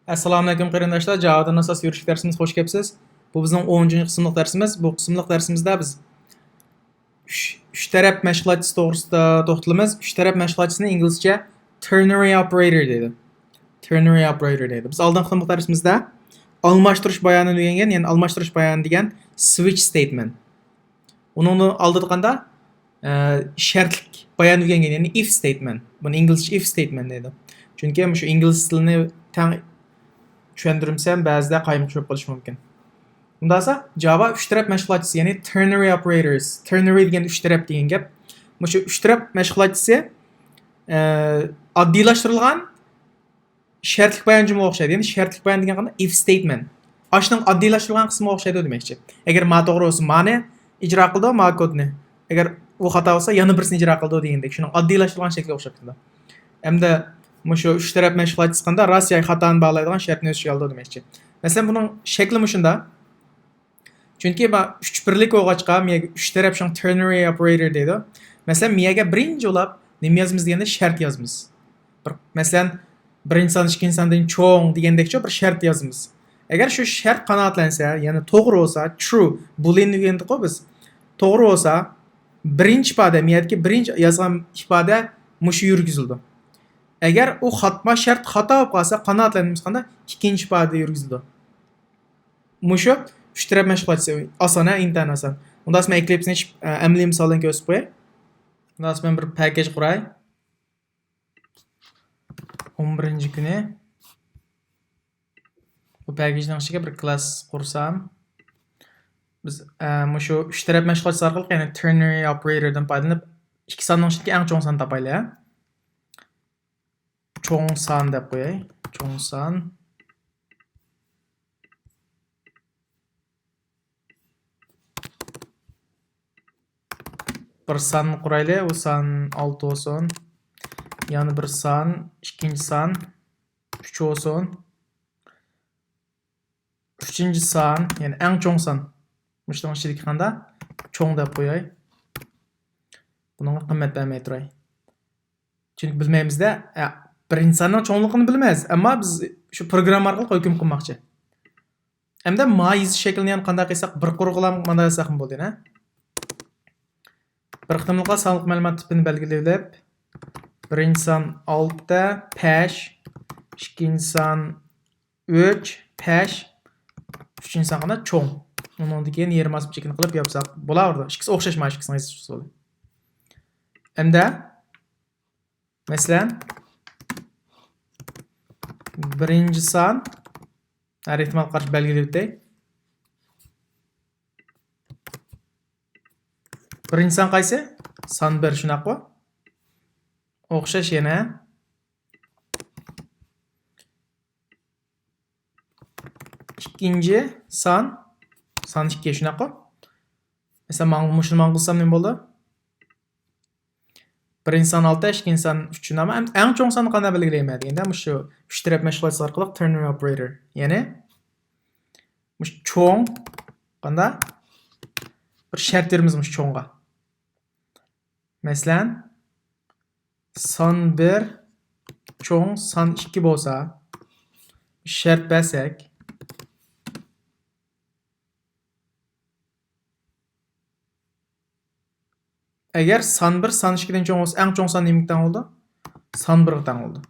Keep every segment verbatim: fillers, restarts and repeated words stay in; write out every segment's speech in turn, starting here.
ئەسسالامۇئەلەيكۇم قېرىنداشلار، جاۋادىن ئاساس يۈرۈشلۈك دەرسىمىزگە خوش كەپسىز. بۇ بىزنىڭ ئون ئۈچىنچى قىسىملىق دەرسىمىز. بۇ قىسىملىق دەرسىمىزدە بىز ئۈچ، ئۈچ تەرەپ مەشغۇلاتچىسى توغرىسىدا توختىلىمىز. ئۈچ تەرەپ مەشغۇلاتچىسىنى ئىنگلىزچە ternary operator دەيدۇ. Ternary operator دەيدۇ. بىز ئالدىنقى قىسىملىق دەرسىمىزدە ئالماشتۇرۇش بايانىنى ئۆگەنگەن، يەنى ئالماشتۇرۇش بايانى دېگەن switch statement. ئۇنىڭدىن ئالدىدا قاندا، ئە، شەرتلىك بايان ئۆگەنگەن، يەنى if statement. بۇنى ئىنگلىزچە if statement دەيدۇ. چۈنكى مۇشۇ ئىنگلىز تىلىنى تەڭ چۈشەندۈرمىسەم، بەزىدە قايمىقىپ قېلىشى مۇمكىن. ئۇنداقسا، جاۋا ئۈچ تەرەپ مەشغۇلاتچىسى، يەنى ternary operators. Ternary دېگەن ئۈچ تەرەپ دېگەن گەپ. مۇشۇ ئۈچ تەرەپ مەشغۇلاتچىسى، ئە، ئاددىيلاشتۇرۇلغان شەرتلىك بايان جۈملىگە ئوخشايدۇ. يەنى شەرتلىك بايان دېگەن قانداق؟ If statement. ئاشۇنىڭ ئاددىيلاشتۇرۇلغان قىسمىغا ئوخشايدۇ دېمەكچى. ئەگەر ما توغرا بولسا، مانى ئىجرا قىلىدۇ، ما كودنى. ئەگەر ئۇ خاتا بولسا، يەنە بىرسىنى ئىجرا قىلىدۇ دېگەندەك. شۇنىڭ ئاددىيلاشتۇرۇلغان شەكلىگە ئوخشاپ كېتىدۇ. ھەمدە مۇشۇ ئۈچ تەرەپ مەشغۇلاتچىسى قانداق؟ راست ياكى خاتانى باھالايدىغان شەرتنى ئۆز ئىچىگە ئالىدۇ دېمەكچى. مەسىلەن، بۇنىڭ شەكلى مۇشۇندا. چۈنكى ما ئۈچ بىرلىك بولغاچقا، مىيەگە ئۈچ تەرەپ شۇڭا ternary operator دەيدۇ. مەسىلەن، مىيەگە بىرىنچى بولاپ نېمە يازىمىز دېگەندە، شەرت يازىمىز. بىر، مەسىلەن، بىرىنچى سان ئىككىنچى ساندىن چوڭ دېگەندەكچۇ بىر شەرت يازىمىز. ئەگەر شۇ شەرت قانائەتلەنسە، يەنى توغرا بولسا، true، boolean دېگەندىكو بىز. توغرا بولسا، بىرىنچى ئىپادە، مىيەدىكى بىرىنچى يازغان ئىپادە مۇشۇ يۈرگۈزۈلىدۇ. ئەگەر ئۇ خاتما شەرت خاتا بولۇپ قالسا، قانائەتلەنمىسە قانداق؟ ئىككىنچى ئىپادە يۈرگۈزۈلىدۇ. مۇشۇ ئۈچ تەرەپ مەشغۇلاتچىسى ئاسان، ھە، ئىنتايىن ئاسان. ئۇنداقسا مەن ئېكلىپسنى ئېچىپ، ئە، ئەمەلىي مىسالدىن كۆرسىتىپ قوياي. ئۇنداقسا مەن بىر پەككەج قۇراي. ئون بىرىنچى كۈنى بۇ پەككەجنىڭ ئىچىگە بىر كلاس قۇرسام، بىز، ئە، مۇشۇ ئۈچ تەرەپ مەشغۇلاتچىسى ئارقىلىق، يەنى ternary operator دىن پايدىلىنىپ، ئىككى ساننىڭ ئىچىدىكى ئەڭ چوڭ ساننى تاپايلى، ھە. چوڭ سان دەپ قوياي. چوڭ سان. بىر سان قۇرايلى، ئۇ سان ئالتە بولسۇن. يەنە بىر سان، ئىككىنچى سان ئۈچ بولسۇن. ئۈچىنچى سان، يەنى ئەڭ چوڭ سان. مۇشۇنىڭ ئىچىدىكى قاندا؟ چوڭ دەپ قوياي. بۇنىڭغا قىممەت بەرمەي تۇراي. چۈنكى بىلمەيمىز-دە، ئە، بىرىنچى ساننىڭ چوڭلۇقىنى بىلىمىز، ئەمما بىز شۇ پروگرامما ئارقىلىق ھۆكۈم قىلماقچى. ئەمدى ما يېزىش شەكلىنى يەنە قانداق قىلساق، بىر قۇرغىلام مانا يازساقمۇ بولدى، ھە؟ بىر قېتىملىقلا سانلىق مەلۇمات تىپىنى بەلگىلىۋېلىپ، بىرىنچى سان ئالتە، پەش، ئىككىنچى سان ئۈچ، پەش، ئۈچىنچى سان قانداق؟ چوڭ. ئۇنىڭدىن كېيىن يېرىم ئارىلىق چېكىنى قىلىپ يازساق بولاۋېرىدۇ. ئىككىسى ئوخشاش، مانا ئىككىسىنىڭ يېزىش ئۇسۇلى. ئەمدى، مەسىلەن، بىرىنچى سان، ھەر ئېھتىمالغا قارشى بەلگىلەپ ئۆتەي. بىرىنچى سان قايسى؟ سان بىر، شۇنداققۇ؟ ئوخشاش يەنە. ئىككىنچى سان، سان ئىككى، شۇنداققۇ؟ مەسىلەن، ماڭا مۇشۇنى ماڭا قىلسام نېمە بولدى؟ بىرىنچى سان ئالتە، ئىككىنچى سان ئۈچ، شۇنداقمۇ؟ ئەم-، ئەڭ چوڭ ساننى قانداق بەلگىلەيمەن دېگەندە، مۇشۇ ئۈچ تەرەپ مەشغۇلاتچىسى ئارقىلىق ternary operator. يەنى، مۇشۇ چوڭ، قانداق؟ بىر شەرت بېرىمىز مۇشۇ چوڭغا. مەسىلەن، سان بىر چوڭ سان ئىككى بولسا، شەرت بەرسەك، ئەگەر سان بىر سان ئىككىدىن چوڭ بولسا، ئەڭ چوڭ سان نېمىگە تەڭ بولىدۇ؟ سان بىرگە تەڭ بولىدۇ.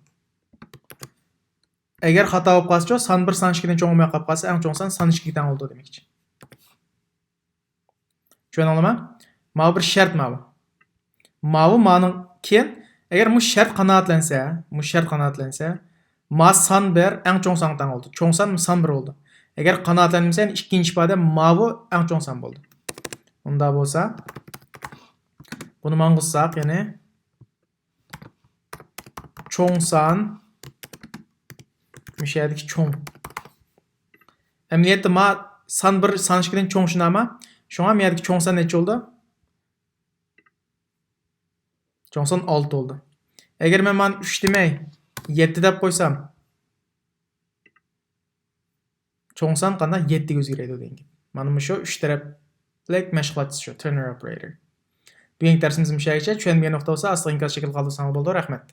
ئەگەر خاتا بولۇپ قالسىچۇ، سان بىر سان ئىككىدىن چوڭ بولماي قالىپ قالسا، ئەڭ چوڭ سان سان ئىككىگە تەڭ بولىدۇ دېمەكچى. چۈشەندىڭلارمۇ؟ ماۋۇ بىر شەرت ماۋۇ. ماۋۇ مانىڭ كېيىن، ئەگەر مۇشۇ شەرت قانائەتلەنسە، مۇشۇ شەرت قانائەتلەنسە، ما سان بىر ئەڭ چوڭ سانغا تەڭ بولدى. چوڭ سان سان بىر بولدى. ئەگەر قانائەتلەنمىسە، يەنى ئىككىنچى ئىپادە ماۋۇ ئەڭ چوڭ سان بولدى. ئۇنداق بولسا، بۇنى ماڭغۇزساق، يەنى چوڭ سان، مۇشۇ يەردىكى چوڭ. ئەمەلىيەتتە ما سان بىر سان ئىككىدىن چوڭ شۇنداقما؟ شۇڭا مۇ يەردىكى چوڭ سان نەچچە بولدى؟ چوڭ سان ئالتە بولدى. ئەگەر مەن مانا ئۈچ دېمەي، يەتتە دەپ قويسام، چوڭ سان قانداق؟ يەتتىگە ئۆزگىرىدۇ دېگەن گەپ. مانا مۇشۇ ئۈچ تەرەپلىك مەشغۇلات شۇ، ternary operator. بۈگۈنكى دەرسىمىز مۇشۇ يەرگىچە. چۈشەنمىگەن نۇقتا بولسا، ئاستىغا ئىنكاس شەكلىدە قالدۇرساڭلار بولىدۇ. رەھمەت.